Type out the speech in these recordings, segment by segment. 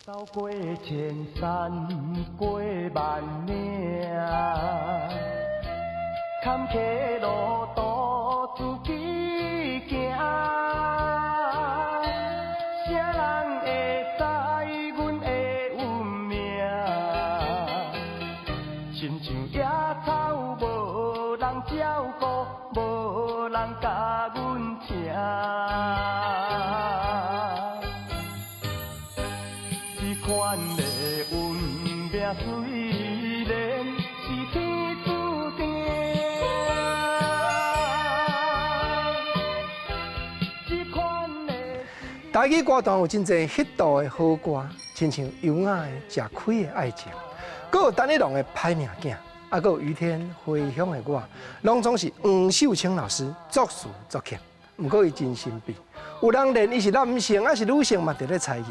走過千山過萬嶺，坎坷路途自己行。啥人會知阮的運命？親像野草無人照顧，無人共阮疼。這款的運命雖然是天注定。這款的。台語歌壇有真濟彼度的好歌，親像優雅的食虧的愛情，閣有陳一龍的歹命囝，啊，閣有余天回鄉的我，攏總是黃秀清老師作詞作曲。毋過伊真神秘，有人連伊是男性抑是女性嘛，佇咧猜疑。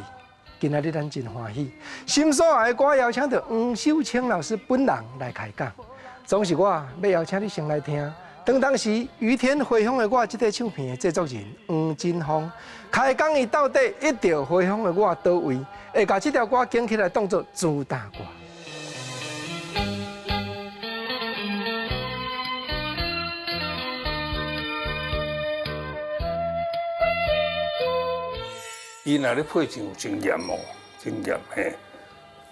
今仔日咱真歡喜，心所愛的歌邀請著黃秀清老師本人來開講。總是我欲邀請你先來聽。當當時余天回鄉的我，這塊唱片的製作人黃金峰開講，伊到底一著回鄉的我佗位，會共這條歌揀起來當做主打歌。伊若咧配唱真嚴哦，真嚴嘿。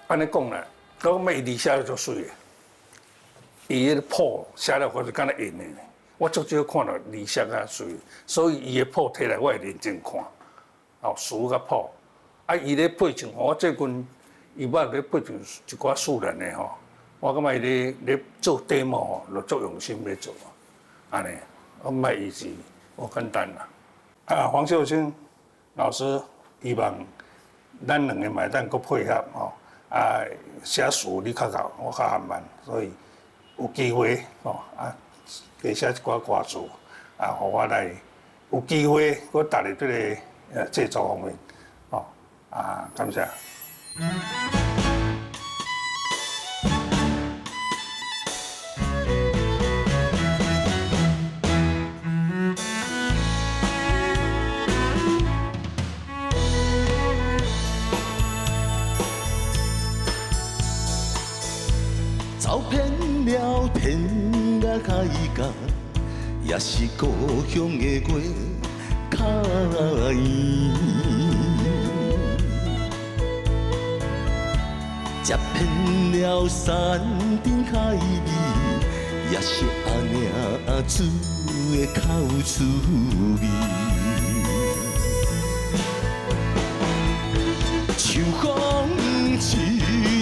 按呢講啦，我感覺伊字寫得足媠的，伊彼个譜寫了我就敢若印的，我足少看著字寫較媠，所以伊的譜提來我會認真看，哦，詞佮譜。啊，伊咧配唱，我最近伊捌咧配唱一寡詩人的吼，我感覺伊咧做 demo 吼，就足用心咧做，按呢，我感覺伊是無簡單啦。啊，黃秀清老師。希望咱兩個嘛會當閣配合吼，啊，寫詞你較𠢕，我較含慢，所以有機會吼啊，加寫一寡歌詞啊，予我來有機會閣踏入這個製作方面，吼啊，感謝。走遍了天涯海角，也是故鄉的月較圓。食遍了山珍海味，也是阿娘煮的較有趣味。秋風一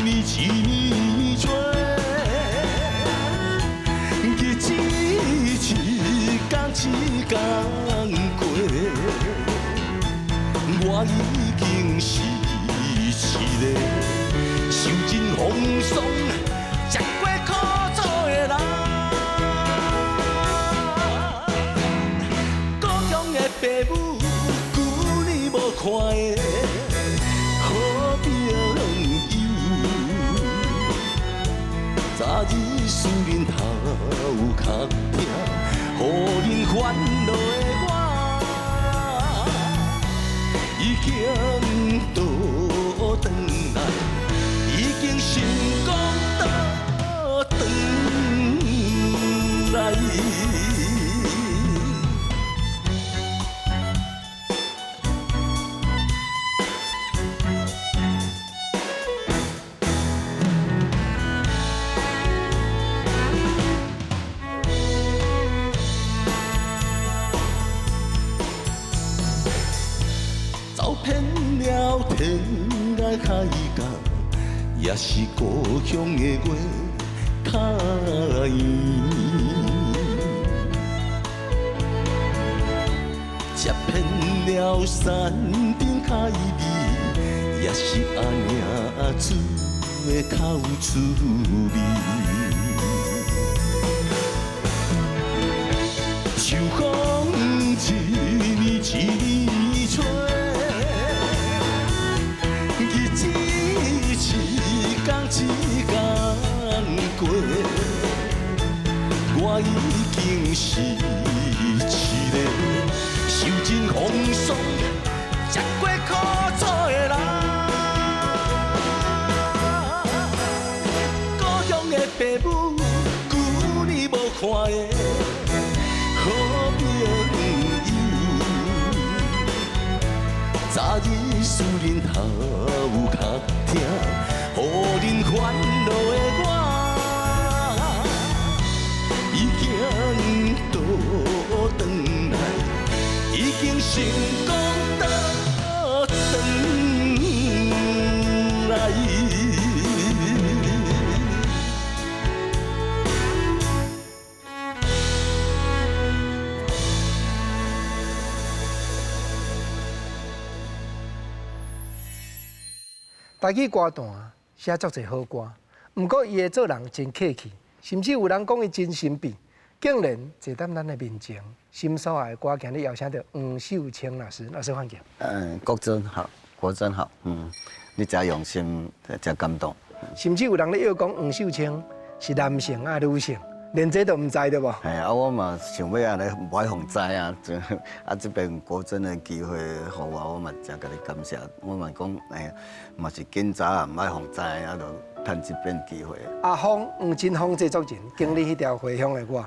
年一年吹，日子一天一天過，我已經是一個受盡風霜、食過苦楚的人。故鄉的爸母，舊年無看的好朋友，昨日思恁頭殼疼，予恁煩惱的我，已經倒轉來，已經成功倒轉來。走遍了天涯海角，也是故鄉的月較圓。食遍了山珍海味，也是阿娘煮的較有趣味。秋風一年一年吹，日子一天一天過，我已經是一個受盡風霜、食過苦楚的人。看的好朋友，早日使恁头殼疼，予恁煩惱的我，已經倒轉來，已經成功倒轉來。台語歌壇寫足濟好歌，毋過伊的做人真客氣，甚至有人講伊真神秘，竟然坐佇咱的面前，心所愛的歌，今日邀請著黃秀清老師，老師歡迎。嗯，國珍好，國珍好，嗯，你誠用心，誠感動。甚至有人咧要講黃秀清是男性抑女性，連這都毋知對無？嘿啊，我嘛想欲按呢，無愛予知啊，啊這邊國珍的機會予我，我嘛誠共你感謝。我嘛講，欸，嘛是緊早啊，毋愛予知，啊，就趁這邊機會。阿峰黃金峰製作人經理彼條回鄉的我。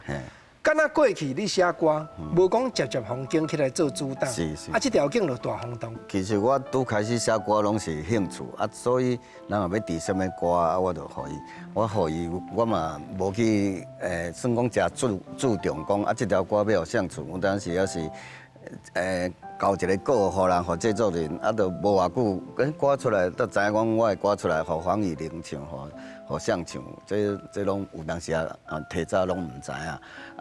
敢若過去你寫歌，無講直接予揀起來做主打，啊，這條景就大轟動。其實我拄開始寫歌攏是興趣，啊，所以人若欲填啥物歌，啊，我就予伊，我予伊，我嘛無去，算講誠注重講，啊，這條歌欲予誰唱，有當時猶是，交一個稿予人，予製作人，啊，就無偌久，歌出來，就知影講我的歌出來，予黃乙玲唱，予誰唱，這攏有當時啊，提早攏毋知影，啊，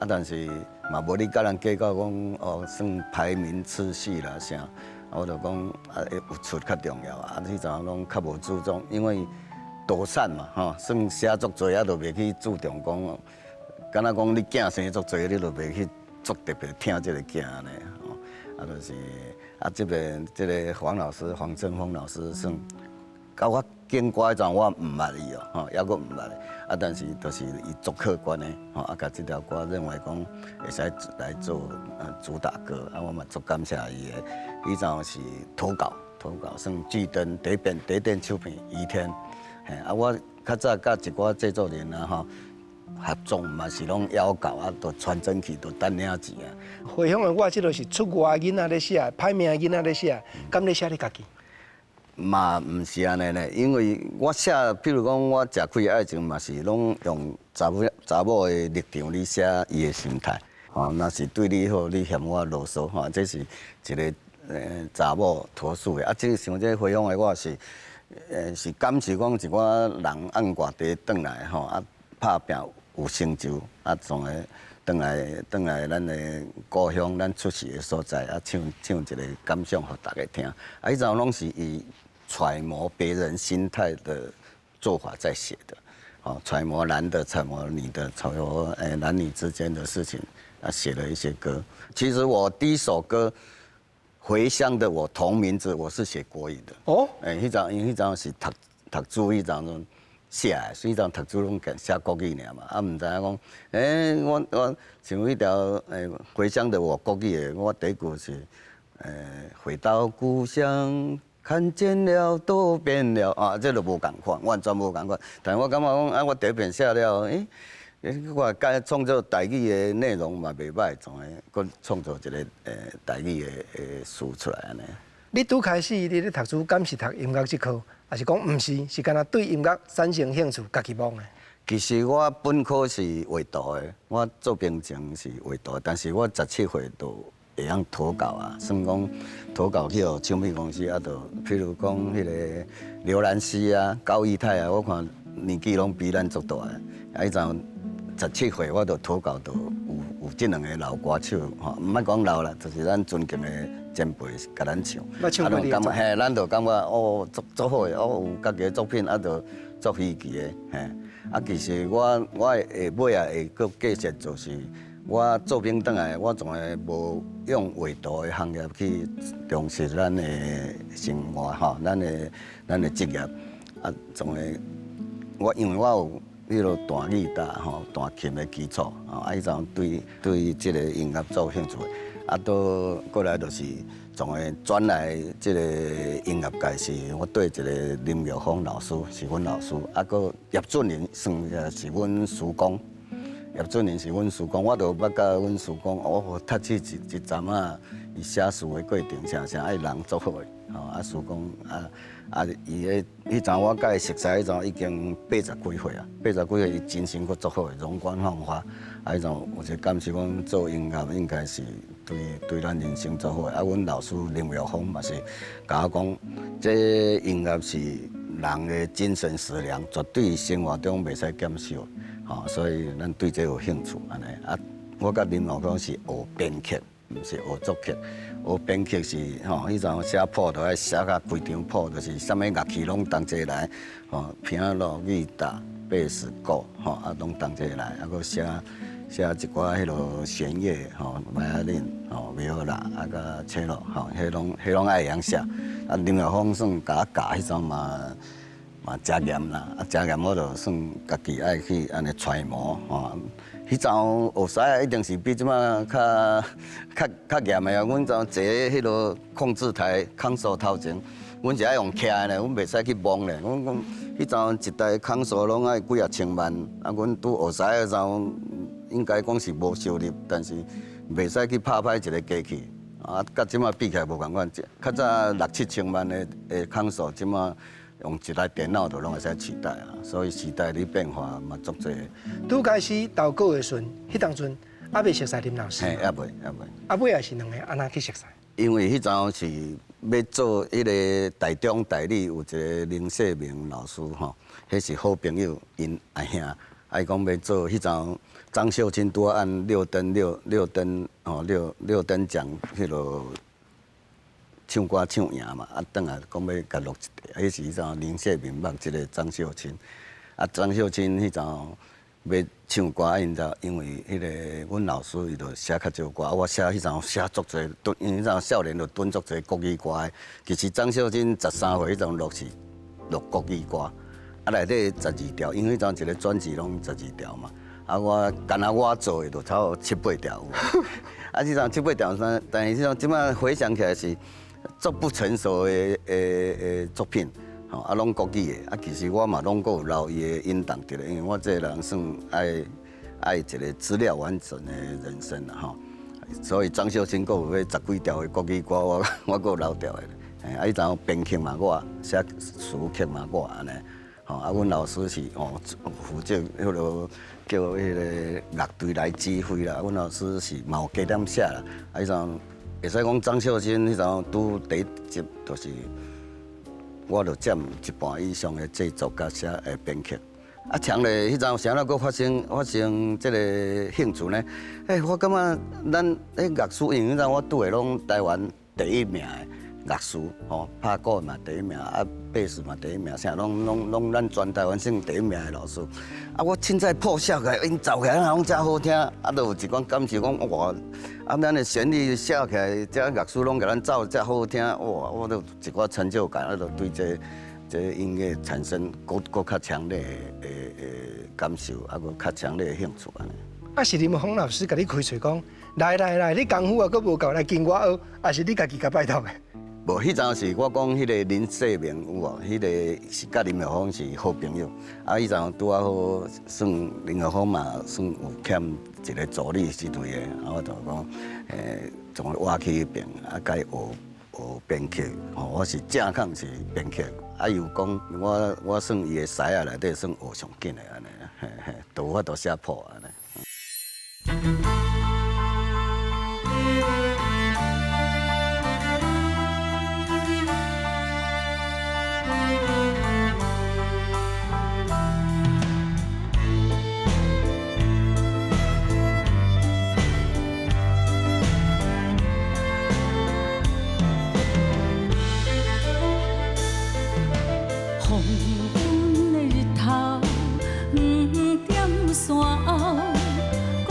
但是嘛無咧佮人計較講，哦，算排名次序啦啥，我就講啊，有出較重要啊，彼陣攏較無注重，因為多散嘛，吼，算寫足濟啊，就袂去注重講，敢若講你囝生足濟，你就袂去足特別疼這個囝按呢，吼，啊，就是啊，這邊這個黃老師黃振峰老師算，佮我揀歌彼陣我毋捌伊哦，吼，猶閣毋捌，啊，但是就是伊足客觀的，吼，啊，共這條歌認為講會使來做主打歌，啊，我嘛足感謝伊的。彼陣是投稿，投稿算巨燈碟片唱片余天，嘿，啊，我較早佮一寡製作人啊，吼，合作嘛是攏邀稿啊，都傳真去，都等領錢啊。回鄉的我，這都是出外囡仔咧寫，歹命囡仔咧寫，敢咧寫你家己？嘛毋是按呢咧，因為我寫，譬如講我食開愛情嘛是攏用查某的立場咧寫伊的心態，吼，若是對你好，你嫌我囉嗦，吼，這是一個查某投訴的。啊，這像這回鄉的我是，是感受講一寡人按外地轉來吼，啊，拍拚有成就，啊，總會轉來咱的故鄉，咱出世的所在，啊，唱唱一個感想予大家聽。啊，彼陣攏是以揣摩別人心態的做法在寫的，哦，揣摩男的，揣摩女的，揣摩男女之間的事情，啊，寫了一些歌。其實我第一首歌《回鄉的我》同名字，我是寫國語的。哦，彼陣因為彼陣是讀書彼陣寫的，所以陣讀書攏寫國語爾嘛，啊，毋知影講，我像彼條回鄉的我國語的，我第一句是，回到故鄉。看見了都變了啊！這就無仝款，完全無仝款。但我感覺講啊，我第一遍寫了，我改創作台語的內容嘛袂䆀，總會閣創作一個台語的詞出來按呢。你拄開始你咧讀書，敢是讀音樂這科，抑是講毋是？是干焦對音樂產生興趣，家己摸的？其實我本科是畫圖的，我做兵前是畫圖，但是我17歲就會曉投稿啊，算講投稿去予唱片公司啊，就譬如講彼個劉蘭希啊、高義泰啊，我看年紀攏比咱足大的，啊，彼陣17歲我就投稿，就有這兩個老歌手吼，毋愛講老啦，就是咱尊敬的前輩共咱唱，啊，就感覺嘿，咱就感覺哦，足好的，哦，有家己的作品啊，就足稀奇的嘿。啊，其實我下尾啊會閣繼續就是。我做兵轉來，我從來無用畫圖的行業去從事咱的生活吼，咱的職業啊，總會我因為我有彼落彈吉他吼，彈琴的基礎吼，啊，彼陣對這個音樂足有興趣，啊，到過來就是總會轉來這個音樂界，是我對一個林玉峰老師是阮老師，啊，閣葉俊麟算是阮師公。葉俊麟是阮師公，我就捌佮阮師公，哦，讀冊一陣仔，伊寫詞的過程，啥啥愛人足好的，吼啊師公啊啊，伊彼彼陣我佮伊熟似，彼陣已經80幾歲啊，80幾歲伊精神閣足好的，容光煥發。啊，彼陣有一個感受講做音樂應該是對咱人生足好的。啊，阮老師林耀峰嘛是共我講，這音樂是人的精神食糧，絕對生活中袂使減少。吼，所以咱對這有興趣按呢。啊，我佮林耀峰是學編曲，毋是學作曲。學編曲是吼，彼陣寫譜就愛寫甲規張譜，就是啥物樂器攏同齊來，吼，琵琶、吉他、貝斯、鼓，吼，啊，攏同齊來，啊，閣寫寫一寡彼落弦樂，吼，violin，吼，viola，啊，佮 cello，吼，彼攏愛會曉寫。啊，林耀峰算共我教彼陣嘛誠嚴啦，啊，誠嚴我就算家己愛去按呢揣摩，吼。彼陣學師一定是比這馬較嚴的啊！阮陣坐佇彼落控制台 console 頭前，阮是愛用徛的呢，阮袂使去摸咧。阮講彼陣一台 console 攏愛幾仔千萬，啊，阮拄學師彼陣應該講是無收入，但是袂使去拍歹一个機器。啊，佮這馬比起來無仝款，較早六七千萬的 console，這馬用一台電腦就攏會使取代啊。所以時代咧變化嘛足濟。拄開始投稿的時陣，彼當陣猶未熟似林老師。嘿，猶未，猶未。啊，尾也是兩个按怎去熟似？因為彼陣是欲做彼个台中代理，有一个林世明老師吼，彼是好朋友，𪜶阿兄，啊伊講欲做彼陣張秀清拄仔按六燈吼六燈獎彼落唱歌唱贏嘛，啊轉來講欲共錄一塊，彼是彼陣林世明捌這个張秀清，啊張秀清彼陣欲唱歌，𪜶就因為彼个阮老師伊就寫較少歌，啊我寫彼陣寫足濟，因為彼陣少年就彈足濟國語歌的。其實張秀清13歲彼陣錄是錄國語歌，啊內底12條，因為彼陣一个專輯攏12條嘛。啊我干焦我做的就差不多七八條有。啊這陣七八條，但是這陣這馬回想起來是足不成熟的作品。吼，啊，攏國語的，啊，其實我嘛攏閣有留伊的音檔佇咧，因為我這個人算愛一个資料完整的人生啦吼，所以張秀清閣有彼十幾條的國語歌，我閣有留著的。啊，彼陣編曲嘛我，寫詞曲嘛我按呢，吼，啊，阮老師是哦負責彼落叫彼个樂隊來指揮啦，阮老師是嘛有加點寫啦，啊，彼陣會使講張秀清彼陣拄第一集就是。我就佔一半以上的製作佮寫的編曲。啊，像咧彼陣啥物閣發生這个興趣呢？欸，我感覺咱彼樂師，因為彼陣我拄的攏台灣第一名的樂師，吼，拍鼓嘛第一名，啊，貝斯嘛第一名，啥攏咱全台灣省第一名的老師。啊，我凊彩譜寫起來，𪜶奏起來攏遮好聽，啊，就有一款感受講哇，啊，咱的旋律寫起來，這樂師攏共咱奏遮好聽，哇，我就一寡成就感，啊，就對這音樂產生閣較強烈的感受，啊，閣較強烈的興趣按呢。啊，是林峰老師共你開喙講，來來來，你功夫猶閣無夠，來跟我學，抑是你家己共拜託的？無，彼陣是我講彼个林世明有無？彼个是佮林耀峰是好朋友。啊，彼陣拄仔好算林耀峰嘛，算有欠一个助理之類的。啊，我就講，從我去彼爿，啊，共伊學編曲。吼，我是正港是編曲。啊，又講我算伊的師仔內底算學上緊的按呢，嘿嘿，都有法度寫譜按呢。黃昏的日頭，黃踮山後，孤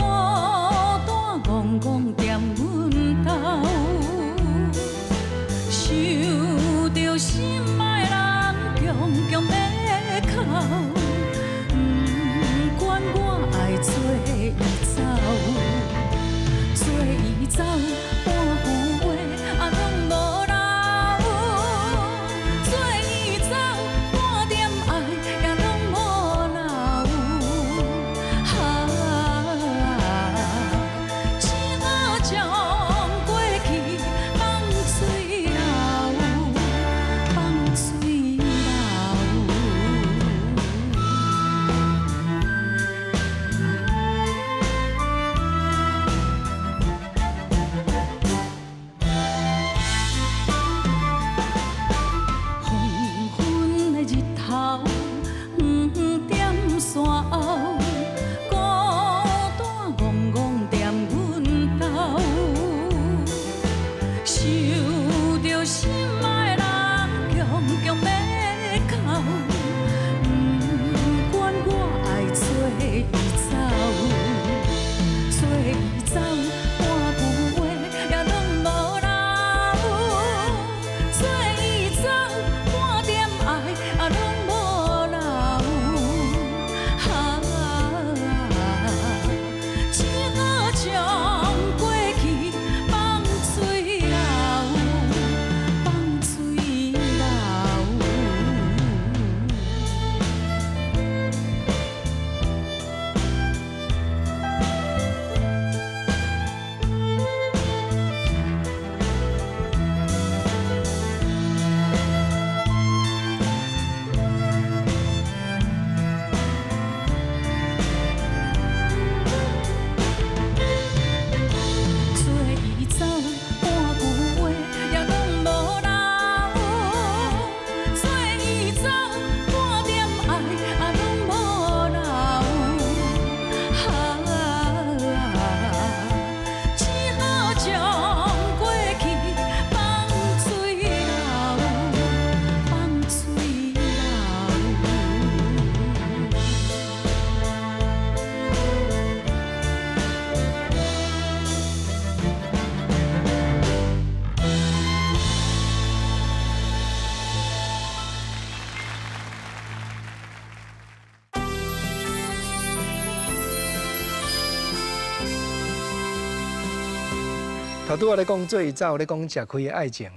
頭拄仔咧講最早咧講食開的愛情，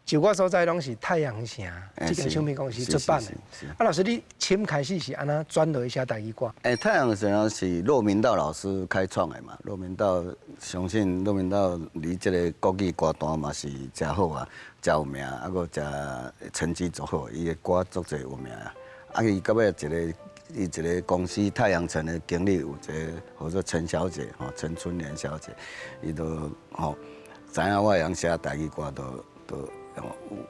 就我所知攏是太陽城這間唱片公司出版的。啊，老師你先開始是按怎轉落去寫台語歌？欸，太陽城是駱明道老師開創的嘛。駱明道相信駱明道佇這个國語歌壇嘛是誠好啊，誠有名，啊閣誠成績足好，伊的歌足濟有名啊。啊，伊到尾一个伊一个公司太陽城的經理有一个號做陳小姐，吼，陳春蓮小姐，伊都吼知影我會曉寫台語歌，都有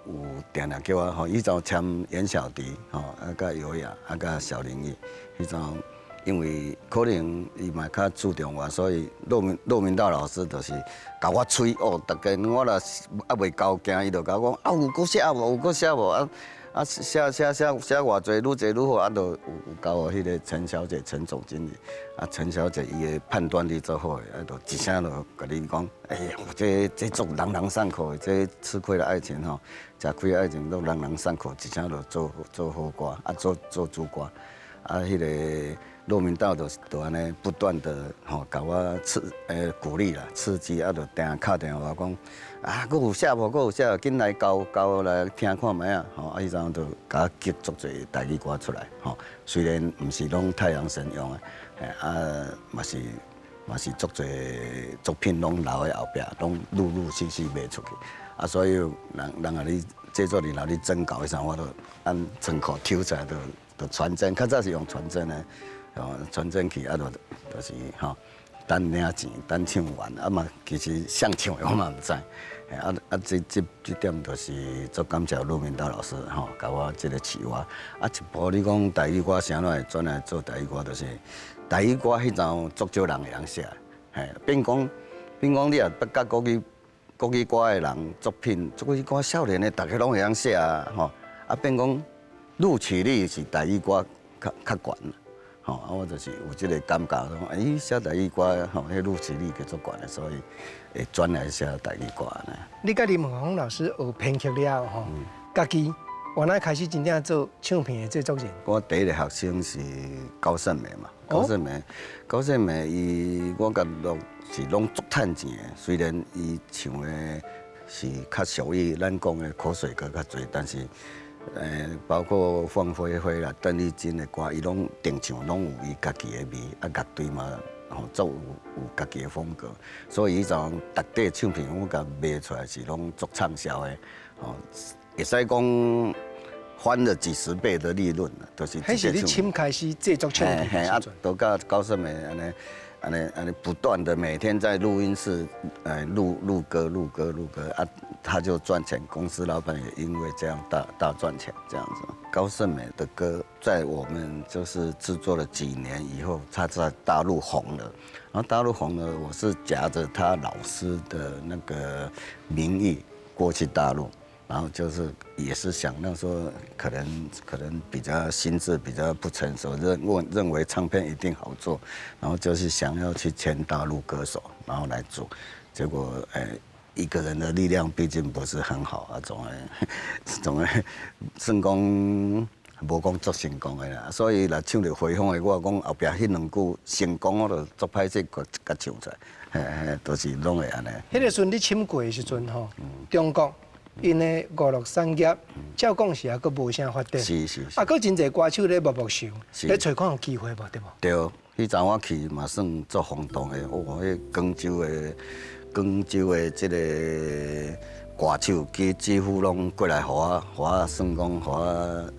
有定定叫我吼，伊就簽嚴小迪，吼，啊佮尤雅，啊佮小林奕，彼陣因為可能伊嘛較注重我，所以駱明道老師就是共我催哦，逐家我若是猶未交件，伊就共我講啊有閣寫無？有閣寫無？啊啊寫寫寫寫偌濟，愈濟愈好，啊就有交予彼个陳小姐，陳總經理，啊陳小姐伊的判斷力足好的，啊就一聲就共你講，哎呀，這這足朗朗上口的，這吃虧的愛情吼，食虧的愛情都朗朗上口，一聲就做做好歌，啊做做主歌，啊彼个駱明道就按呢不斷的吼共我鼓勵啦，刺激，啊就定敲電話講，啊，閣有寫無？閣有寫，緊來交交來聽看覓仔，吼，啊，彼陣就共我激足濟台語歌出來，吼。雖然毋是攏太陽神用的，嘿，啊，嘛是足濟作品攏留佇後壁，攏陸陸續續賣出去。啊，所以人人若咧製作人若咧徵稿的時陣，我都按倉庫抽出來，就傳真，較早是用傳真的，哦，傳真去啊，就是吼。等領錢，等唱完，啊嘛，其實誰唱的我嘛毋知，啊啊，這這這點就是足感謝駱明道老師吼，共我這个啟發。啊，一步你講台語歌啥怎會轉來做台語歌，就是台語歌彼陣足少人會曉寫，嘿，變講你若捌佮國語歌的人作品，國語歌少年的逐家攏會曉寫啊，吼，啊變講錄取率是台語歌較較懸。吼，啊，我就是有這个感覺，講，欸，寫台語歌，吼，彼錄取率較足懸的，所以會轉來寫台語歌按呢。你佮林文峰老師學編曲了後，吼，家己原來開始真正做唱片的製作人。我第一个學生是高勝美嘛，高勝美，高勝美伊我共錄是攏足趁錢的，雖然伊唱的是較屬於咱講的口水歌較濟，但是，包括鳳飛飛啦、鄧麗君的歌，伊攏定唱，攏有伊家己的味，啊，樂隊嘛，吼，足有家己的風格，所以彼陣逐塊唱片我共賣出來是攏足暢銷的，吼，會使講翻了幾十倍的利潤，就是。彼是你先開始製作唱片的時陣。都佮高勝美按呢，按呢，按呢，不斷的每天在錄音室，錄錄歌、錄歌、錄歌啊。他就賺錢，公司老闆也因為這樣大大賺錢，這樣子。高勝美的歌在我們就是製作了幾年以後，他在大陸紅了。然後大陸紅了，我是夾着他老師的那個名義過去大陸，然後就是也是想那時候可能比較心智比較不成熟，認為唱片一定好做，然後就是想要去簽大陸歌手，然後來做，結果一個人的力量畢竟不是很好啊，總會算講無講足成功的啦。所以若唱著回風的，我講後壁彼兩句成功，我就足歹勢共唱出來，嘿嘿，都是攏會按呢。彼个時陣你審過的時陣吼，中國𪜶的娛樂產業，照講是猶閣無啥發展，啊，閣真濟歌手咧默默想，咧揣看有機會無對無？對，彼陣我去嘛算足轟動的，哦，彼廣州的這个歌手，幾乎攏過來予我算講予我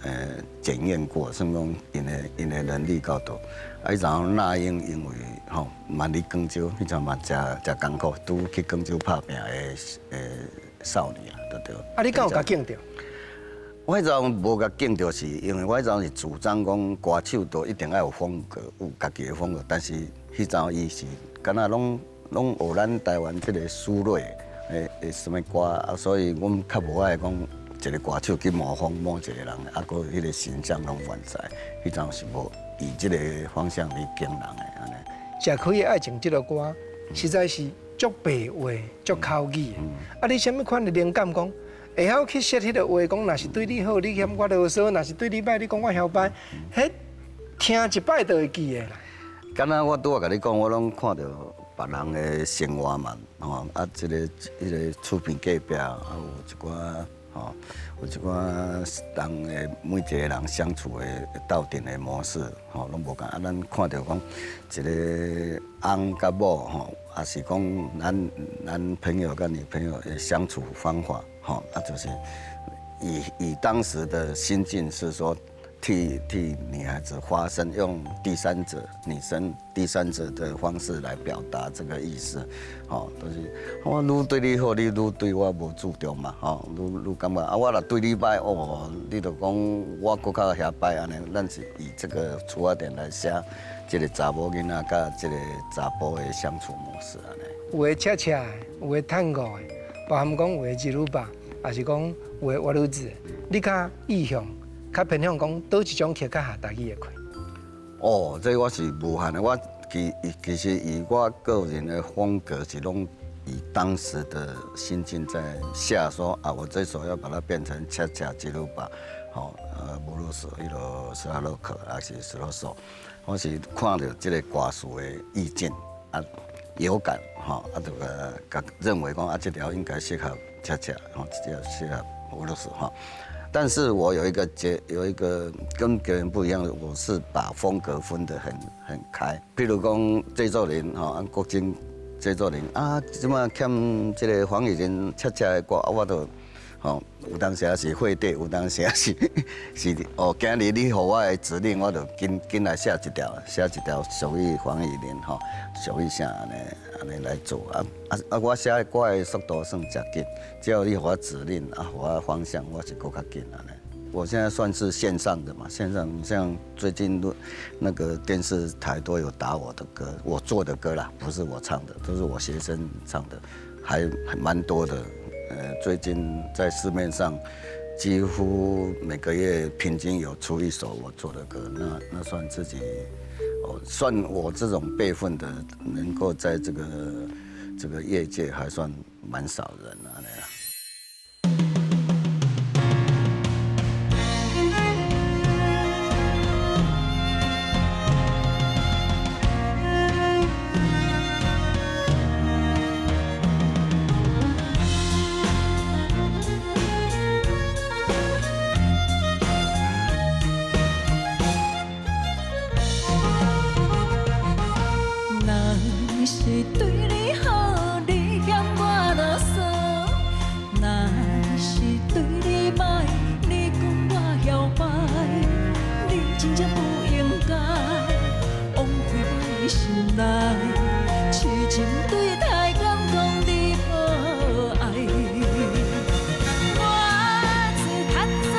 檢驗過，算講𪜶的能力夠倒。啊，彼陣那英因為吼嘛佇廣州，彼陣嘛誠誠艱苦，拄去廣州拍拚的少女啊，對對。啊，你敢有共競著？我彼陣無共競著，是因為我彼陣是主張講歌手都一定愛有風格，有家己的風格。但是彼陣伊是敢若攏學咱台灣這个蘇芮的啥物歌啊，所以阮較無愛講一个歌手去模仿某一个人，啊，閣彼个形象攏原在，彼陣是無以這个方向去經人的按呢。食虧的愛情這个歌，實在是足白話、足口語的。啊，你啥物款的靈感講，會曉去說彼个話，講若是對你好，你嫌我囉嗦；若是對你歹，你講我囂歹。彼聽一擺就會記的啦。敢若我拄仔共你講，我攏看著。別人的生活嘛，吼啊，這个彼个厝邊隔壁啊，有一寡吼，有一寡人的每一個人相處的鬥陣的模式，吼，攏無仝。啊，咱看著講一个翁佮某吼，抑是講男男朋友佮女朋友的相處方法，吼，啊，就是以當時的心境是說，替女孩子發聲，用第三者女生第三者的方式來表達這個意思，吼，就是我愈對你好，你愈對我無注重嘛，吼，愈感覺啊，我若對你歹，哦，你就講我閣較遐歹按呢，咱是以這個出發點來寫這個查某囡仔佮這個查埔的相處模式按呢。有的恰恰，有的探戈的，包含講有的吉魯巴，抑是講有的瓦魯茲，你較意向，較偏向講佗一種曲較合台語的歌？哦，這我是無限的。我其實以我個人的風格是攏以當時的心境在下說啊，我這首要把它變成恰恰吉魯巴，吼，布魯斯，彼个斯拉洛克，抑是斯洛索，我是看著這個歌詞的意境啊，有感，吼，啊，就共認為講啊，這條應該適合恰恰，吼，這條適合布魯斯，吼。但是我有一個結，有一個跟別人不一樣，我是把風格分得很開。譬如講這座林，吼，國珍這座林啊，這馬欠這個黃乙玲恰恰的歌，我就吼，有當時是匯兌，有當時是哦，今日你予我的指令，我就緊緊來寫一條，寫一條屬於黃乙玲吼，屬於啥按呢按呢來做啊啊啊！我寫的歌的速度算誠緊，只要你予我指令啊，予我方向，我是閣較緊按呢。我現在算是線上的嘛，線上像最近都那個電視台都有打我的歌，我做的歌啦，不是我唱的，都是我學生唱的，還蠻多的。最近在市面上幾乎每個月平均有出一首我做的歌，那算自己，哦，算我這種輩分的，能夠在這個業界還算蠻少人啊。那樣。是對你好，你嫌我囉嗦；若是對你歹，你講我囂擺。你真正不應該枉費我的心內，痴情對待，敢講你無愛。我自較早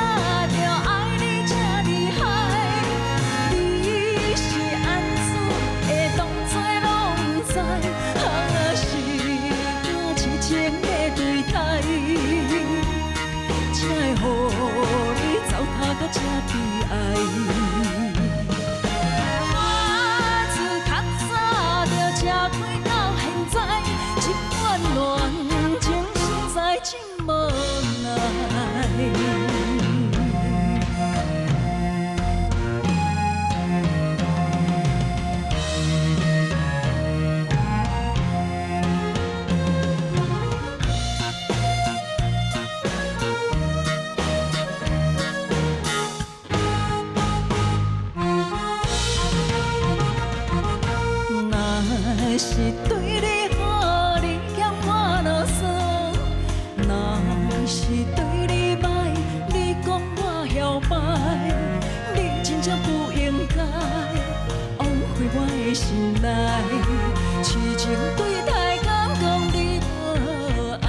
就愛你這厲害，你是按怎會當作攏毋知？還是敢癡情的對待，才會予你糟蹋到這悲哀。我自較早就吃虧到現在，這款戀情實在真無奈。若是對你好，你嫌我囉嗦；若是對你歹，你講我囂擺。你真正不應該枉費我的心內，癡情對待，敢講你無愛。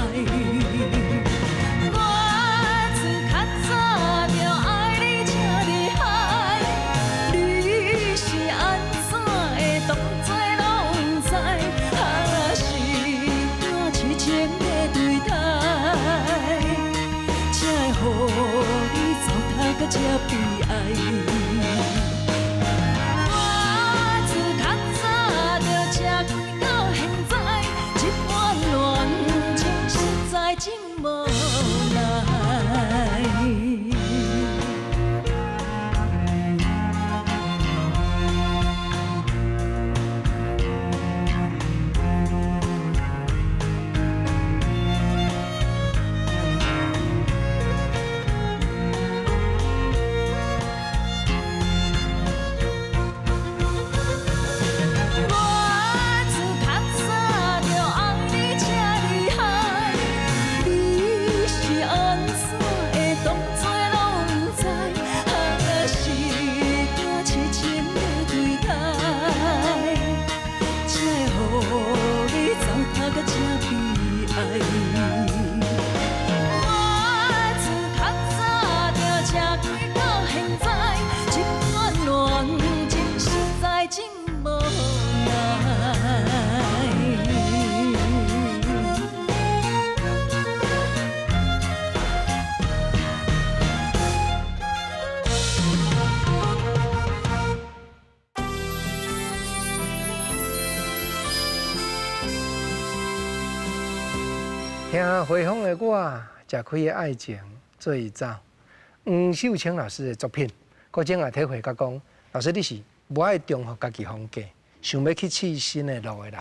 我自較早就愛你這厲害，你是按怎會當作攏毋知？還是敢癡情的對待，才會予你糟蹋到這悲哀。我自較早就吃虧到現在，這款戀情實在真無奈。聽回風的我，食開的愛情做伊走。黃秀清老師的作品，閣前也體會甲講，老師你是無愛重複家己風格，想欲去試新的路的人。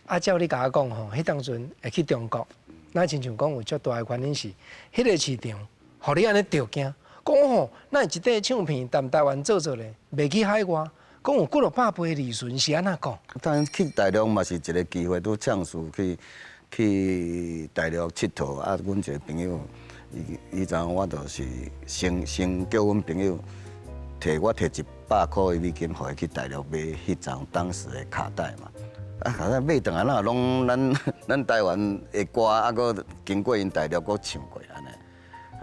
啊，照你共我講吼，彼當陣會去中國，那親像講有足大的原因是，彼個市場，予你按呢著驚，講吼，咱一塊唱片踮台灣做做咧，賣去海外，講有幾落百倍利潤，是按怎講？當然去大陸嘛是一個機會，拄唱詞去大陸𨑨迌啊，阮一個朋友，伊伊陣我就是先叫阮朋友提我提100箍的美金，予伊去大陸買彼張當時的卡帶嘛。啊，卡帶買轉來哪攏咱台灣的歌，啊，閣經過𪜶大陸閣唱過按呢。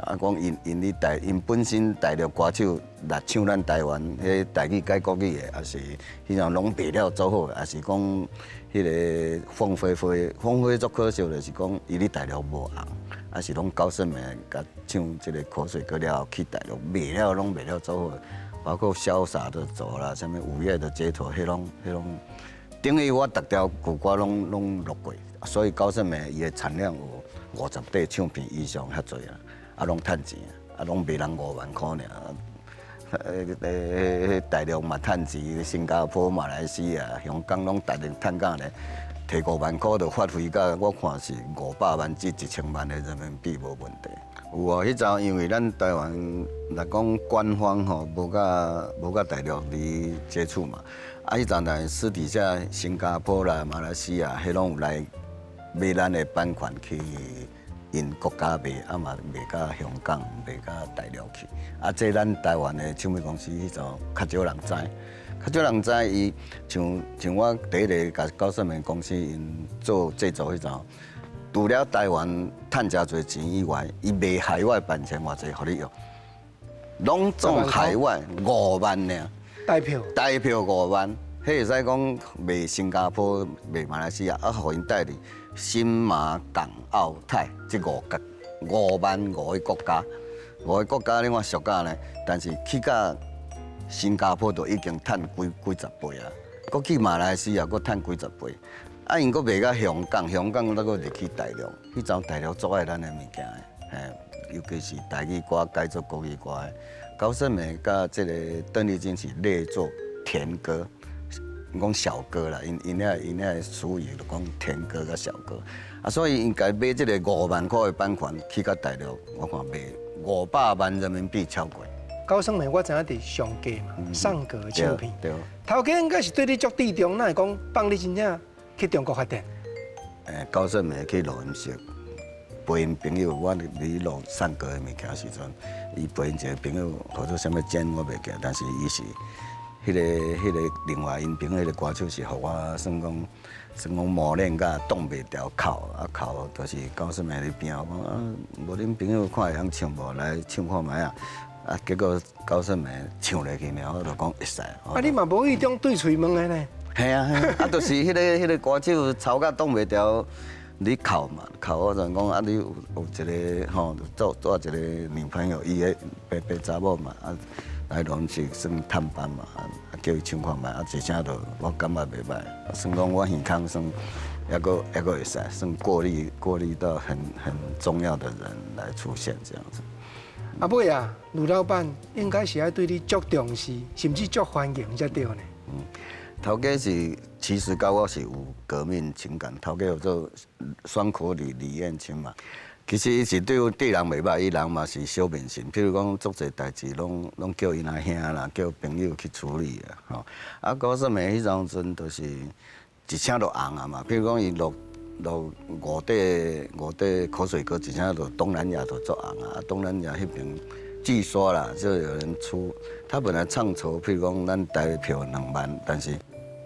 啊，講𪜶𪜶咧台，𪜶本身大陸歌手來唱咱台灣彼台語改國語的，也是彼陣攏賣了足好，也是講彼個鳳飛飛，鳳飛足可惜，就是講伊咧大陸無紅，啊是攏高勝美共唱這個口水歌了後去大陸賣了攏賣了足好，包括瀟灑的走啦，啥物午夜的街頭，彼攏彼攏，等於我逐條舊歌攏錄過，所以高勝美伊的產量有50塊唱片以上遐濟啊。啊，攏趁錢啊，攏賣人5萬箍爾。大陸嘛趁錢，新加坡、馬來西亞、香港攏大陸趁甲咧，提5萬箍就發揮到我看是500萬至1000萬的人民幣無問題。有啊，彼陣因為咱台灣來講官方吼無佮大陸佇接觸嘛，啊，彼陣但私底下新加坡啦、馬來西亞，彼攏有來買咱的版權去。𪜶國家賣，啊嘛賣到香港，賣到大陸去。啊，這咱台灣的唱片公司彼陣較少人知，較少人知伊像我第一个共高勝美公司𪜶做製作彼陣，除了台灣趁誠濟錢以外，伊賣海外版權偌濟，予你用，攏總海外5萬爾。台票。台票5萬，彼會使講賣新加坡、賣馬來西亞，啊，予𪜶代理新馬港澳泰這五國5萬5個國家，五個國家你看俗價呢？但是去到新加坡就已經趁幾十倍啊，閣去馬來西亞閣趁幾十倍，啊，𪜶閣賣到香港，香港閣入去大陸，彼陣大陸足愛咱的物件的，嘿，尤其是台語歌改做國語歌的，高勝美佮這個鄧麗君是列作甜歌。講小歌啦，𪜶遐俗語就講甜歌佮小歌，啊，所以𪜶共買這個5萬箍的版權去到大陸，我看賣500萬人民幣超過。高勝美我知影佇上格嘛，上格唱片。對。頭家應該是對你足注重，哪會講放你真正去中國發展？高勝美去錄音室，陪𪜶朋友，我佇錄上格的物件時陣，伊陪𪜶一個朋友，號做啥物簡，我袂記，但是伊是。彼個另外𪜶朋友彼個歌手是予我算講磨練甲擋袂牢哭啊哭，就是高勝美佇邊仔，我講啊，無恁朋友看會曉唱無？來唱看覓啊！啊，結果高勝美唱落去了，我就講會使。啊，你嘛無意中對喙問的呢？係啊，啊，就是彼個歌手吵甲擋袂牢，你哭嘛，哭我就講啊，你有一個吼做一個女朋友，伊的白查某嘛啊。來攏是算探班嘛，啊叫伊唱看覓，啊一聲就我感覺袂䆀，算講我耳空算猶閣會使，算過濾到很重要的人來出現這樣子。啊尾啊，呂老闆應該是愛對你足重視，甚至足歡迎才對呢。嗯，頭家是其實佮我是有革命情感，頭家叫做雙口李李彥清嘛。其實伊是對人袂䆀，伊人嘛是小面神。譬如講，足濟代誌攏叫𪜶阿兄啦，叫朋友去處理啊。吼，啊，高勝美彼當陣就是一聲就紅啊嘛。譬如講，伊錄五塊口水歌，一聲就東南亞就足紅啊。東南亞彼邊據說啦，就有人出，他本來唱酬，譬如講咱台票2萬，但是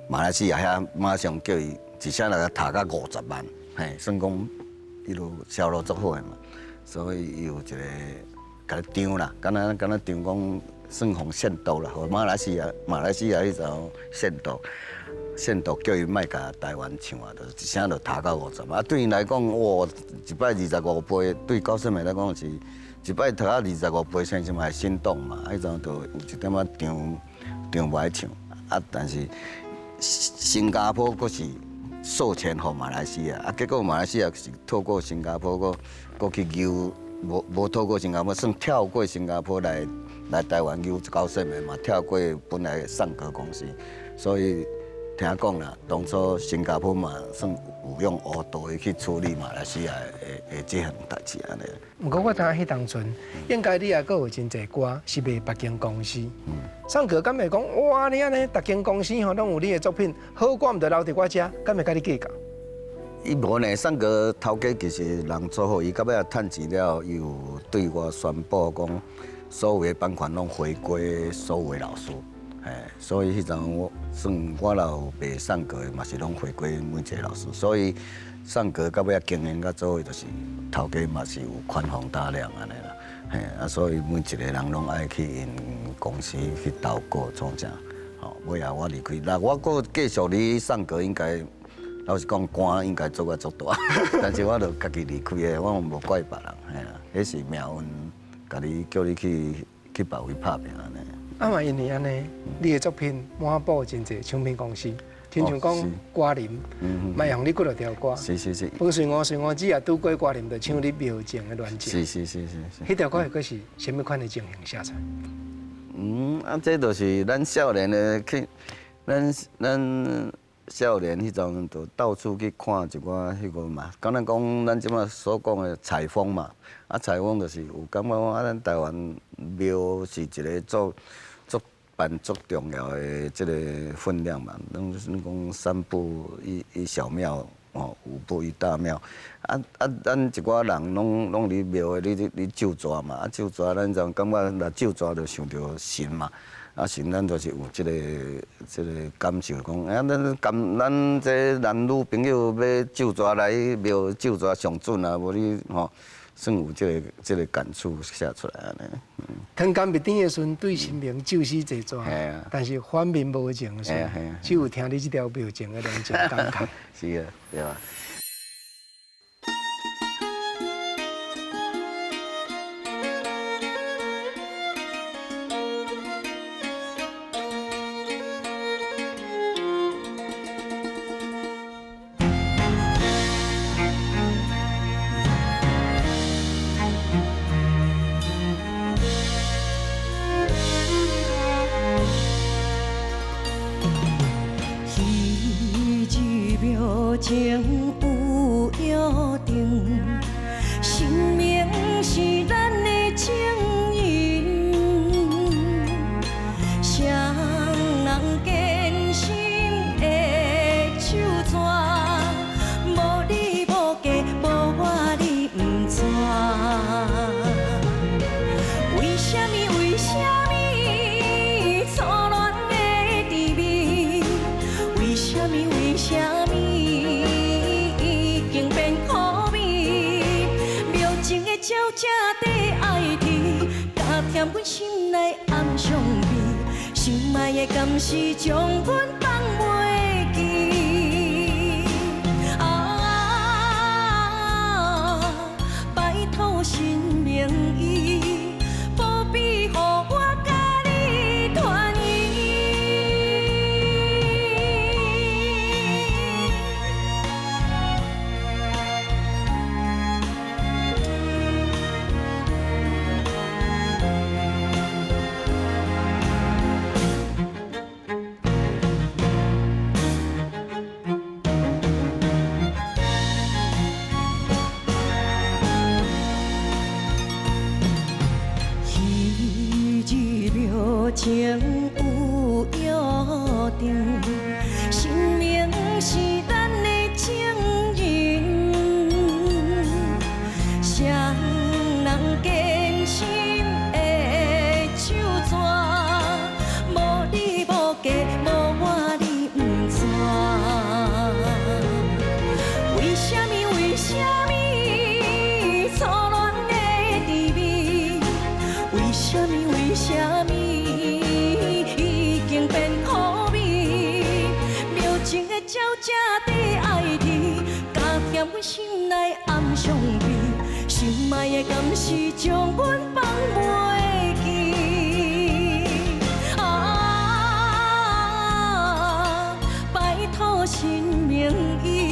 馬來西亞遐馬上叫伊一聲來共提到50萬，嘿，算講。伊路銷路足好的嘛，所以伊有一個共伊漲啦，敢若漲講算予煽動啦，予馬來西亞彼陣煽動叫伊莫共台灣唱啊，就一聲就提到50萬。啊，對𪜶來講，哇，一擺25倍，對高勝美來講是一擺提到25倍，先生嘛會心動嘛。彼陣就有一點仔漲漲無愛唱，啊，但是新加坡閣是。授權予馬來西亞，啊，結果馬來西亞是透過新加坡閣閣去求，無無透過新加坡，算跳過新加坡來來台灣求高盛的嘛，跳過本來上格公司，所以聽講啦，當初新加坡嘛算有用烏道的去處理馬來西亞的的這項代誌按呢。毋過我聽彼當陣，應該你也閣有真濟歌是賣別間公司。宋哥敢會講哇？你按呢，逐間公司吼攏有你的作品，好歌毋著留佇我遮，敢會佮你計較？伊無呢，宋哥頭家其實人做好，伊到尾仔趁錢了後，伊有對我宣布講，所有的版權攏回歸所有的老師。嘿，所以彼陣我算我若有賣宋哥的，嘛是攏回歸每一個老師。所以宋哥到尾仔經營到做，就是頭家嘛是有寬宏大量按呢啦。嘿，啊，所以每一個人攏愛去𪜶公司去投稿創啥，吼，尾後我離開，若我閣繼續佇宋哥，應該老實講，官應該做甲足大，但是我就家己離開的，我無怪別人，嘿啦，彼是命運，共你叫你去去別位拍拚按呢。啊嘛，因為按呢，你的作品滿布真濟唱片公司，親像講歌林，嘛用你幾落條歌。是是是。風隨我隨我姊也拄過歌林，就唱你廟情的戀情。是是是是是。彼條歌閣是啥物款的情形寫出來？嗯，啊，這就是咱少年的去，咱咱少年彼陣就到處去看一寡彼個嘛，敢若講咱這馬所講的採風嘛，啊採風就是有感覺講啊，咱台灣廟是一個做足扮足重要的這個分量嘛，攏講三步一一小廟，哦，五步一大廟，啊啊，咱一寡人攏攏佇廟的，你你咒蛇嘛，啊咒蛇，咱就感覺若咒蛇就想著神嘛，啊神咱就是有這個這個感受，講啊咱感咱這男女朋友欲咒蛇來廟咒蛇上準啊，無你吼。算有這個這個感觸寫出來按呢。糖甘蜜甜的時陣，對神明咒死濟蛇，但是反面無情的時陣，只有聽你這條廟情的戀情感慨。是啊，對啊。情有約定，生命是咱的情人，誰人堅心的手紙，無你無嫁，無我你毋知。為啥物？為啥物初戀的甜蜜？為啥物？為啥物？鳥只在愛甜，加添阮心內暗傷悲。想愛的敢是將阮放袂記？啊，拜託神明醫，保庇予我佮你團圓。情有約定，生命是咱的情人，誰人堅心的手紙，無你無嫁，無我你毋知。為啥物？為啥物初戀的甜蜜？為啥物？為啥物？鳥只在愛甜，加添阮心內暗傷悲。心愛的敢是將阮放袂記？啊，拜託神明醫，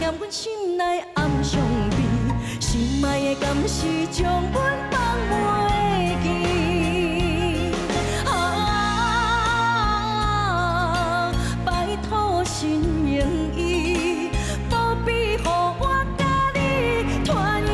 嫌阮心內暗傷悲，心愛的敢是將阮放袂記？啊，拜託神明醫，無必予我佮你團圓。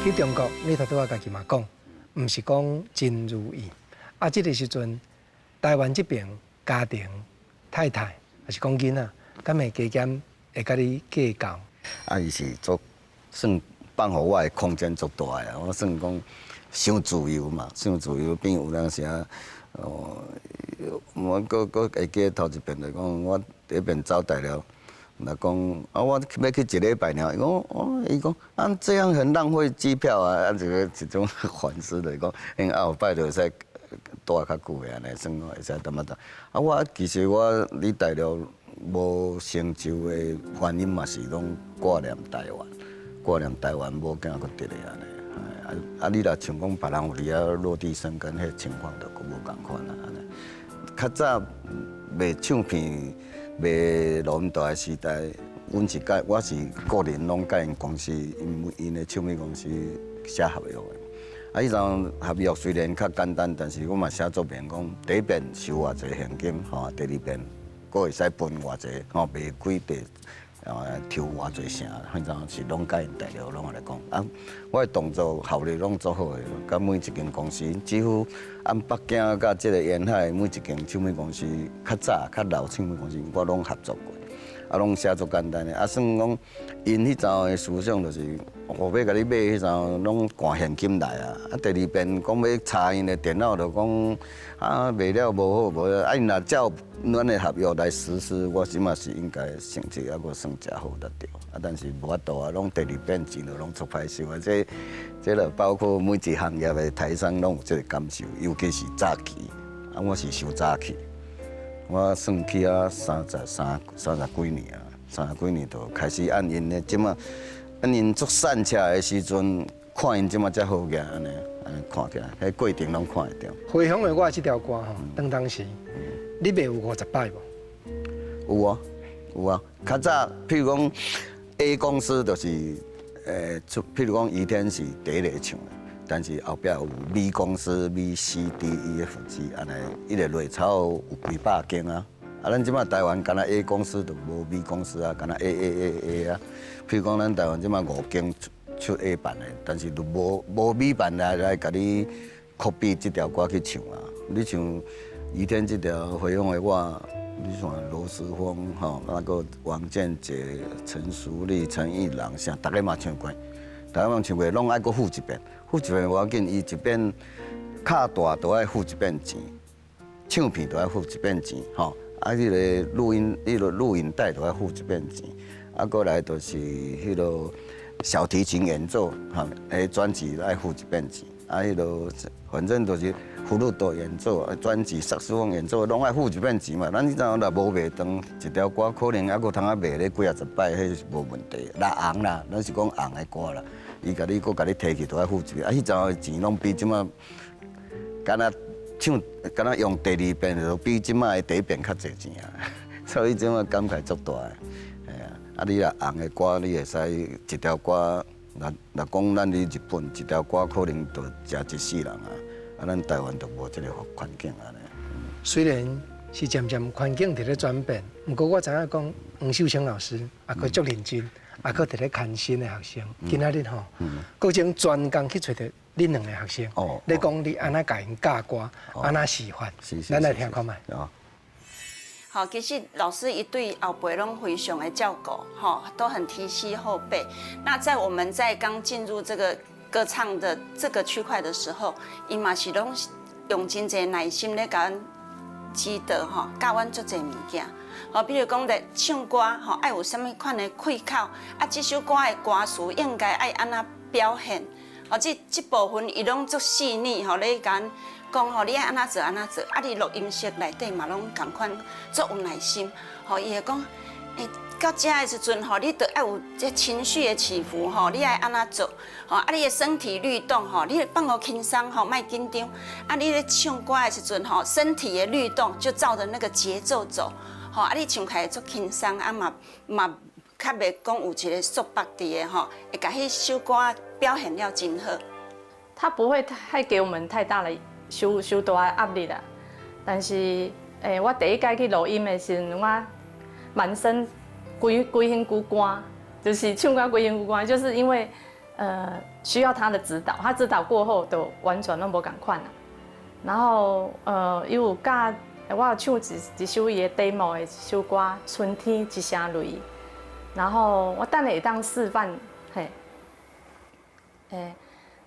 去中國，你頭拄仔家己嘛講，毋是講真如意。啊，這個時陣，台灣這邊家庭、太太，抑是講囡仔，敢會加減會佮你計較？啊，伊是足算放予我的空間足大的，我算講傷自由嘛，傷自由變有當時啊，哦，我閣閣會記得頭一遍就講，我第一遍走大陸。若講啊，我欲去一禮拜爾，伊講哦，伊講啊，這樣很浪費機票啊，啊，這個一種反思就是講，因後擺就會使蹛較久的按呢，算講會使淡薄仔。啊，我其實我佇大陸無成就的原因嘛是攏掛念台灣，掛念台灣某囝閣佇咧按呢。啊啊，你若像講別人有佇遐落地生根，彼情況就閣無仝款啊按呢。較早賣唱片。賣錄音帶的時代，阮是佮我是個人攏佮𪜶公司，𪜶𪜶的唱片公司寫合約的。啊，彼陣合約雖然較簡單，但是我嘛寫做明講，第一遍收偌濟現金，吼，第二遍閣會使分偌濟，吼，賣幾塊，抽偌濟成，彼陣是攏佮𪜶大陸攏按呢講。啊，我的動作效率攏足好的，佮每一間公司幾乎按北京佮這个沿海每一間唱片公司，較早較老唱片公司，我攏合作過，啊，攏寫足簡單的。啊，算講𪜶彼陣的思想就是，我欲共你買彼陣攏趕現金來啊。啊，第二遍講欲查𪜶的電腦，就講啊賣了無好無，啊𪜶若照咱的合約來實施，我這馬是應該成績猶閣算誠好才對。啊，但是無法度啊，攏第二遍錢就攏足歹收啊。這這就包括每一行業的台商攏有這個感受，尤其是早期，啊，我是傷早去，我算去啊三十三三十幾年啊，三十幾年就開始按𪜶的這馬，按𪜶做散車的時陣，看𪜶這馬才好額按呢，按呢看起來，彼過程攏看會著。回鄉的我這條歌吼，當當時你賣有50擺無？有啊，有啊。較早，譬如講 A 公司就是，出，譬如講余天是第一個唱的，但是後壁有 B 公司 B、C、D、E、F、G 按呢，一直落差有幾百間啊。啊，咱這馬台灣敢若 A 公司就無 B 公司啊，敢若 A、A、A、A 啊。譬如講，咱台灣這馬五間出 A 版的，但是就無 B 版來來共你 copy 這條歌去唱啊。你像余天這條回鄉的我，你像羅時豐吼，那個王建傑、陳淑麗、陳玉郎，啥，逐个嘛唱過，逐个嘛唱過，攏愛閣付一遍，付一遍無要緊，伊一遍卡帶都愛付一遍錢，唱片都愛付一遍錢，吼，啊，彼个錄音、彼个錄影帶都愛付一遍錢，啊，過來就是彼个小提琴演奏，吼，彼專輯愛付一遍錢，啊，彼个反正就是葫蘆島演奏、專輯、薩克斯風演奏，攏愛付一遍錢嘛。咱彼陣若無賣斷，一條歌可能猶閣通啊賣咧幾仔十擺，彼是無問題。若紅啦，咱是講紅的歌啦，伊共你閣共你提去，都愛付一遍。啊，彼陣的錢攏比這馬，敢若唱，敢若用第二遍，就比這馬的第一遍較濟錢啊。所以這馬感慨足大的，嘿啊。啊，你若紅的歌，你會使一條歌，若若講咱佇日本一條歌，可能就食一世人啊。啊，咱台灣就無這個環境按呢。雖然是漸漸環境佇咧轉變，毋過我知影講黃秀清老師也閣足認真，也閣佇咧牽新的學生。今仔日吼，閣將專工去揣著恁兩個學生，咧講你按怎共𪜶教歌，按怎示範，咱來聽看覓。好，其實老師伊對後輩攏非常的照顧，吼，都很提攜後輩。那在我們在剛進入這個歌唱的這個區塊的時候，伊嘛是攏用真濟耐心咧共阮指導，吼，教阮足濟物件。吼，比如講咧唱歌吼，愛有啥物款的氣口，啊，這首歌的歌詞應該愛按怎表現，吼，這部分伊攏足細膩吼，咧共講吼，你愛按怎做按怎做，啊，佇錄音室內底嘛攏仝款，足有耐心，吼，伊會講，欸，到這的時陣吼，你著愛有這情緒的起伏吼，你愛按怎做，吼，啊，你的身體律動吼，你放予輕鬆吼，莫緊張，啊，你咧唱歌的時陣吼，身體的律動就照著那個節奏走，吼，啊，你唱起來足輕鬆，啊嘛嘛較袂講有一個束縛佇的吼，會共彼首歌表現了真好。他不會太給我們太大的傷傷大的壓力啦，但是，欸，我第一擺去錄音的時陣，我滿身規規身軀汗，就是唱歌規身軀汗，就是因為，需要他的指導，他指導過後就完全攏無仝款啦。然後，伊有教我有唱一首伊的 demo 的一首歌《春天一聲雷》，然後我等下會當示範，嘿，欸。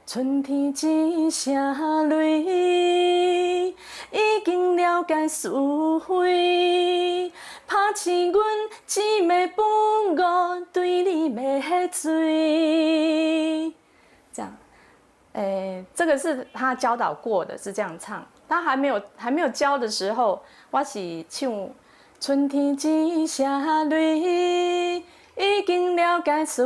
春天一聲雷，已經了解是非，拍醒阮姊妹本我對你迷醉。這樣，欸，這個是他教導過的，是這樣唱。他還沒有教的時候，我是唱春天一聲雷，已經了解是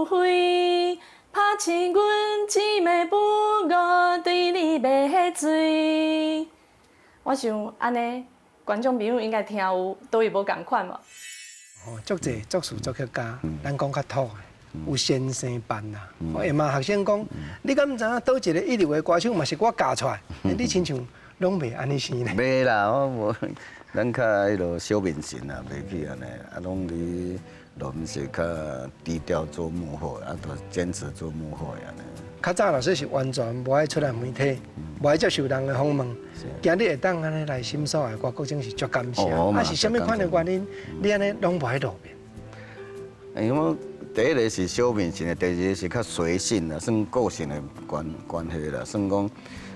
非。拍醒阮姊妹本我對你迷醉。我想按呢，觀眾朋友應該聽有，佗位無仝款無？哦，足濟作詞作曲家，咱講較土的，有先生範啦。會罵學生講，你敢知影佗一個一流的歌手嘛是我教出來？你親像攏袂按呢生咧？袂啦，我無，咱較彼落小面神啊，袂去按呢，啊，攏佇錄音室較低調做幕後，啊，都堅持做幕後按呢。較早老師是完全無愛出來媒體，無愛接受人的訪問。今日會當按呢來心所愛，我國真是足感謝。啊，是啥物款的原因？你按呢攏無愛露面？因為我第一個是小面神的，第二個是較隨性啦，算個性的關係啦。算講，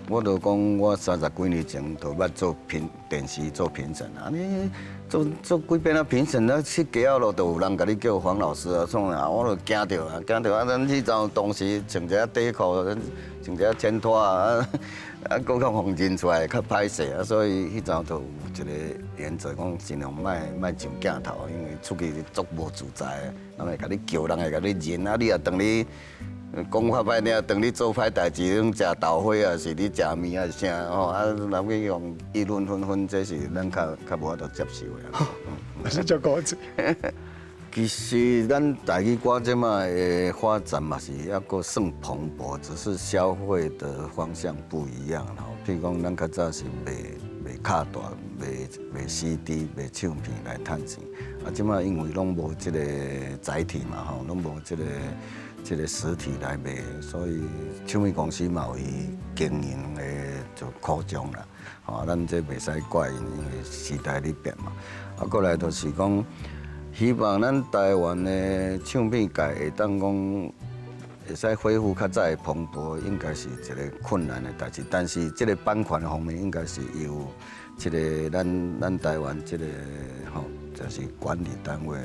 我就講我三十幾年前就捌做評電視做評審啊，你做做幾遍啊評審啊，去街仔路就有人共你叫黃老師啊，創啊，我就驚著啊，驚著啊！咱彼陣當時穿一下底褲，穿一下前拖啊，啊，閣較予認出來較歹勢啊，所以彼陣就有一個原則，講盡量莫莫上鏡頭，因為出去足無自在，人會共你叫，人會共你認啊，你若當你講較歹聽，當你做歹代誌，攏食豆花啊，是你食麵啊，是啥吼？啊，人去用議論紛紛，這是咱較較無法度接受的。我是足古錐。其實咱台語歌這擺的發展嘛是猶閣算蓬勃，只是消費的方向不一樣吼。譬如講，咱較早是賣賣卡帶、賣賣 CD、賣唱片來趁錢，啊，這擺因為攏無這個載體嘛吼，攏無這個實體來賣，所以唱片公司嘛有伊經營的就苦衷啦。吼，咱這袂使怪𪜶，因為時代咧變嘛。啊，過來就是講，希望咱台灣的唱片界會當講會使恢復較早的蓬勃，應該是一個困難的代誌。但是這個版權方面，應該是由這個咱台灣這個吼，就是管理單位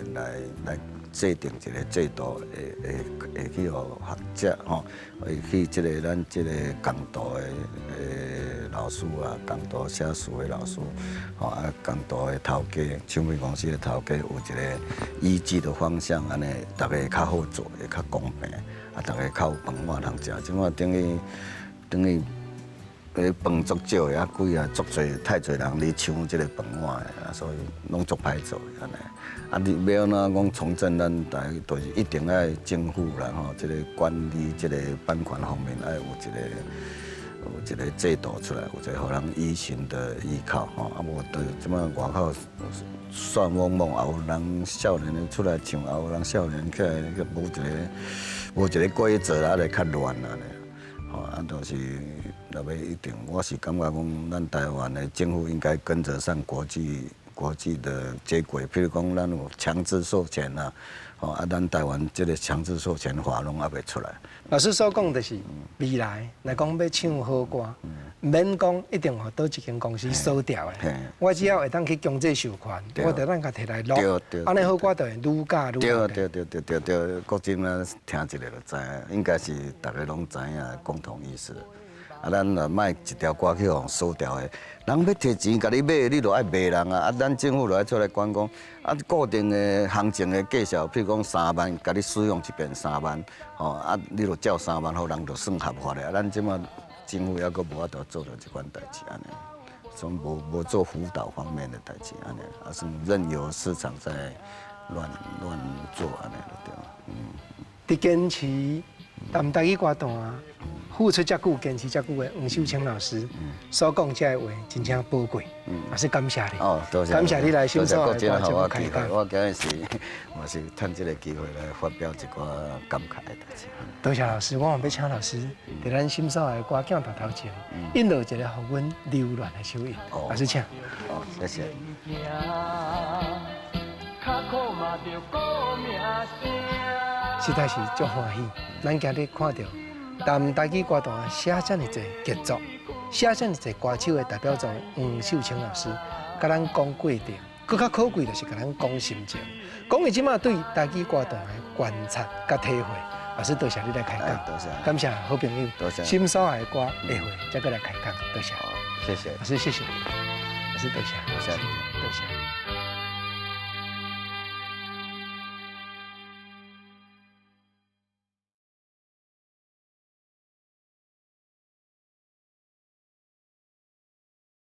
來制定一個制度，會去予學者吼，會去這個咱這個工圖的老師啊，工圖寫詞的老師，吼啊，工圖的頭家，唱片公司的頭家有一個依據的方向，按呢，逐家較好做，會較公平，啊，逐家較有飯碗通食。這擺等於飯足少的，啊，幾啊足濟太濟人咧搶這個飯碗的，啊，所以攏足歹做的按呢。啊，你欲按怎講重振咱台，就是一定愛政府啦吼，這個管理這個版權方面愛有一個制度出來，有一個予人依循的依靠吼。啊，無就這擺外口算懵懵，也有人少年的出來唱，也有人少年起來，無一個規則啊，就較亂啊咧。吼，啊，就是若欲一定，我是感覺講，咱台灣的政府應該跟得上國際。國際的接軌，譬如講，咱有強制授權啊，吼啊，咱台灣這个強制授權法攏猶未出來。老師所講就是未來，若講欲唱好歌，毋免講一定予佗一間公司鎖掉的。我只要會當去強制授權，我就當共提來錄，按呢好歌就會愈教愈對對對對對對，國珍啊，聽一下就知影，應該是逐家攏知影共同意思。啊，咱若莫一條歌去予鎖掉的，人欲提錢共你買，你就愛賣人啊！啊，咱政府就愛出來管講，啊，固定的行情的價數，譬如講三萬，共你使用一遍三萬，吼，啊，你就照三萬，予人就算合法的。啊，咱這馬政府猶閣無法度做著這款代誌按呢，所以無做輔導方面的代誌按呢，啊，算任由市場在亂亂做按呢就對。嗯。佇堅持談台語歌壇，付出遮久、堅持遮久的黃秀清老師所講這个話，真正寶貴，也是感謝你。哦，多謝。感謝你來欣賞我的節目開講。我今日是嘛是趁這个機會來發表一寡感慨的代誌。多謝老師，我嘛欲請老師佇咱心所愛的歌鏡頭頭前，印落一个予阮留戀的手印。老師請。好，謝謝。實在是足歡喜，咱今日看著談台語歌壇寫遮爾濟傑作，寫遮爾濟歌手的代表作黃秀清老師，共咱講過程，閣較可貴就是共咱講心情，講伊這馬對台語歌壇的觀察佮體會。老師多謝你來開講，多謝，感謝好朋友，多謝。心所愛的歌，下回再閣來開講，多謝。謝謝。老師謝謝，老師多謝，多謝，多謝。